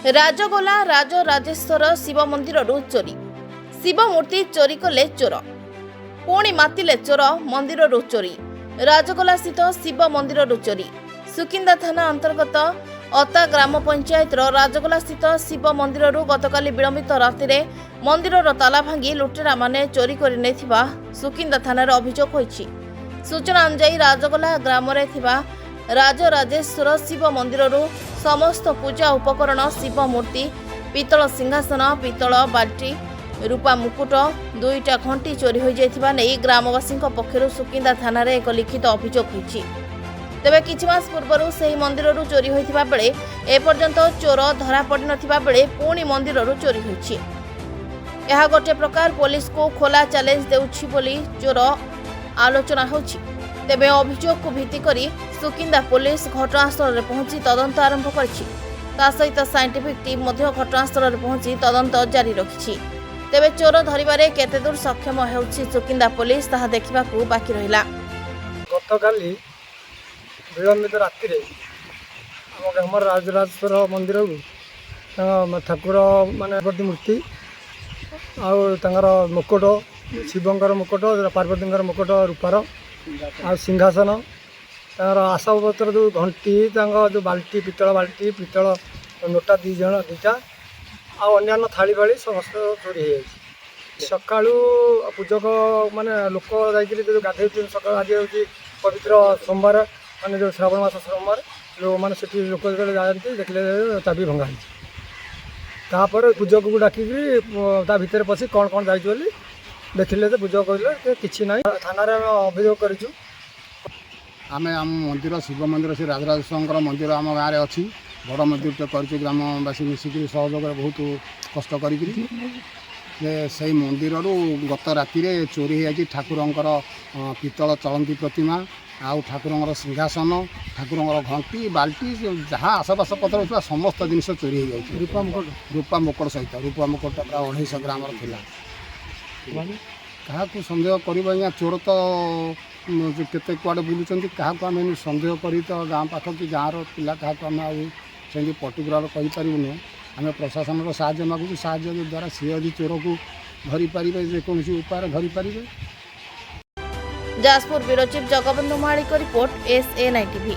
ରାଜଗୋଲା ରାଜରାଜେଶ୍ୱର ଶିବ ମନ୍ଦିରରୁ ଚୋରି। ଶିବ ମୂର୍ତ୍ତି ଚୋରି କଲେ ଚୋର। ପୁଣି ମାତିଲେ ଚୋର। ମନ୍ଦିରରୁ ଚୋରି। ରାଜଗୋଲାସ୍ଥିତ ଶିବ ମନ୍ଦିରରୁ ଚୋରି। ସୁକିନ୍ଦା ଥାନା ଅନ୍ତର୍ଗତ ଅତା ଗ୍ରାମ ପଞ୍ଚାୟତର ରାଜଗୋଲାସ୍ଥିତ ଶିବ ମନ୍ଦିରରୁ ଗତକାଲି ବିଳମ୍ବିତ ରାତିରେ ମନ୍ଦିରର ତାଲା ଭାଙ୍ଗି ଲୁଟେରାମାନେ ଚୋରି କରି ନେଇଥିବା ସୁକିନ୍ଦା ଥାନାରେ ଅଭିଯୋଗ ହୋଇଛି। ସୂଚନା ଅନୁଯାୟୀ, ରାଜଗୋଲା ଗ୍ରାମରେ ଥିବା ରାଜରାଜେଶ୍ୱର ଶିବ ମନ୍ଦିରରୁ ସମସ୍ତ ପୂଜା ଉପକରଣ, ଶିବ ମୂର୍ତ୍ତି, ପିତ୍ତଳ ସିଂହାସନ, ପିତ୍ତଳ ବାଲ୍ଟି, ରୂପା ମୁକୁଟ, ଦୁଇଟା ଘଣ୍ଟି ଚୋରି ହୋଇଯାଇଥିବା ନେଇ ଗ୍ରାମବାସୀଙ୍କ ପକ୍ଷରୁ ସୁକିନ୍ଦା ଥାନାରେ ଏକ ଲିଖିତ ଅଭିଯୋଗ ହୋଇଛି। ତେବେ କିଛି ମାସ ପୂର୍ବରୁ ସେହି ମନ୍ଦିରରୁ ଚୋରି ହୋଇଥିବା ବେଳେ ଏପର୍ଯ୍ୟନ୍ତ ଚୋର ଧରା ପଡ଼ିନଥିବା ବେଳେ ପୁଣି ମନ୍ଦିରରୁ ଚୋରି ହୋଇଛି। ଏହା ଗୋଟିଏ ପ୍ରକାର ପୋଲିସକୁ ଖୋଲା ଚ୍ୟାଲେଞ୍ଜ ଦେଉଛି ବୋଲି ଜୋର ଆଲୋଚନା ହେଉଛି। ତେବେ ଅଭିଯୋଗକୁ ଭିତ୍ତି କରି ସୁକିନ୍ଦା ପୋଲିସ ଘଟଣାସ୍ଥଳରେ ପହଞ୍ଚି ତଦନ୍ତ ଆରମ୍ଭ କରିଛି। ତା ସହିତ ସାଇଣ୍ଟିଫିକ୍ ଟିମ୍ ମଧ୍ୟ ଘଟଣାସ୍ଥଳରେ ପହଞ୍ଚି ତଦନ୍ତ ଜାରି ରଖିଛି। ତେବେ ଚୋର ଧରିବାରେ କେତେଦୂର ସକ୍ଷମ ହେଉଛି ସୁକିନ୍ଦା ପୋଲିସ, ତାହା ଦେଖିବାକୁ ବାକି ରହିଲା। ଗତକାଲି ବିଳମ୍ବିତ ରାତିରେ ଆମ ଗ୍ରାମର ରାଜରାଜେଶ୍ୱର ମନ୍ଦିରକୁ ତାଙ୍କ ଠାକୁର ମାନେ ପ୍ରତି ମୂର୍ତ୍ତି ଆଉ ତାଙ୍କର ମୁକୁଟ, ଶିବଙ୍କର ମୁକୁଟ, ପାର୍ବତୀଙ୍କର ମୁକୁଟ ରୂପାର, ଆଉ ସିଂହାସନ, ତାଙ୍କର ଆସବାବପତ୍ର, ଯେଉଁ ଘଣ୍ଟି, ତାଙ୍କ ଯେଉଁ ବାଲ୍ଟି, ପିତ୍ତଳ ବାଲ୍ଟି, ପିତ୍ତଳ ନୋଟା ଦୁଇ ଜଣ ଦୁଇଟା ଆଉ ଅନ୍ୟାନ୍ୟ ଥାଳି ଫାଳି ସମସ୍ତ ଚୋରି ହେଇଯାଇଛି। ସକାଳୁ ପୂଜକ ମାନେ ଲୋକ ଯାଇକିରି ଯେଉଁ ଗାଧେଉଛନ୍ତି ସକାଳୁ, ଆଜି ହେଉଛି ପବିତ୍ର ସୋମବାର, ମାନେ ଯେଉଁ ଶ୍ରାବଣ ମାସ ସୋମବାର, ଲୋକମାନେ ସେଠି ଲୋକ ଯେତେବେଳେ ଯାଆନ୍ତି, ଦେଖିଲେ ଚାବି ଭଙ୍ଗା ହେଇଛି। ତାପରେ ପୂଜକକୁ ଡାକିକିରି ତା ଭିତରେ ପଶି କ'ଣ କ'ଣ ଯାଇଛି ବୋଲି ଦେଖିଲେ ଯେ ପୂଜକ କହିଲେ ଯେ କିଛି ନାହିଁ। ଥାନାରେ ଆମେ ଅଭିଯୋଗ କରିଛୁ। ଆମେ ଆମ ମନ୍ଦିର, ଶିବ ମନ୍ଦିର, ଶ୍ରୀ ରାଜରାଜେଶ୍ୱରଙ୍କର ମନ୍ଦିର ଆମ ଗାଁରେ ଅଛି। ବଡ଼ ମନ୍ଦିରଟେ କରିଛୁ ଗ୍ରାମବାସୀ ମିଶିକିରି ସହଯୋଗରେ, ବହୁତ କଷ୍ଟ କରିକିରି। ଯେ ସେଇ ମନ୍ଦିରରୁ ଗତ ରାତିରେ ଚୋରି ହେଇଯାଇଛି ଠାକୁରଙ୍କର ପିତ୍ତଳ ଚଳନ୍ତି ପ୍ରତିମା ଆଉ ଠାକୁରଙ୍କର ସିଂହାସନ, ଠାକୁରଙ୍କର ଘଣ୍ଟି, ବାଲ୍ଟି, ଯାହା ଆସବାସପତ୍ର ଥିଲା, ସମସ୍ତ ଜିନିଷ ଚୋରି ହେଇଯାଇଛି। ରୂପା ମୁକୁଟ। ରୂପା ମୁକୁଟ ସହିତ। ରୂପା ମୁକୁଟଟା ପ୍ରାୟ 250 ଗ୍ରାମର ଥିଲା। କାହାକୁ ସନ୍ଦେହ କରିବ ଆଜ୍ଞା? ଚୋର ତ କେତେ କୁଆଡ଼େ ବୁଲୁଛନ୍ତି। କାହାକୁ ଆମେ ଏମିତି ସନ୍ଦେହ କରି ତ ଗାଁ ପାଖ କି ଗାଁର ପିଲା, କାହାକୁ ଆମେ ଆଉ ସେମିତି ପର୍ଟିକୁଲାର କହିପାରିବୁନୁ। ଆମେ ପ୍ରଶାସନର ସାହାଯ୍ୟ ମାଗୁଛୁ। ସାହାଯ୍ୟ ଦ୍ୱାରା ସିଏ ଯଦି ଚୋରକୁ ଧରିପାରିବେ, ଯେକୌଣସି ଉପାୟରେ ଧରିପାରିବେ। Jajpur bureau chief Jagabandhu Mahalik report, S A 9 TV.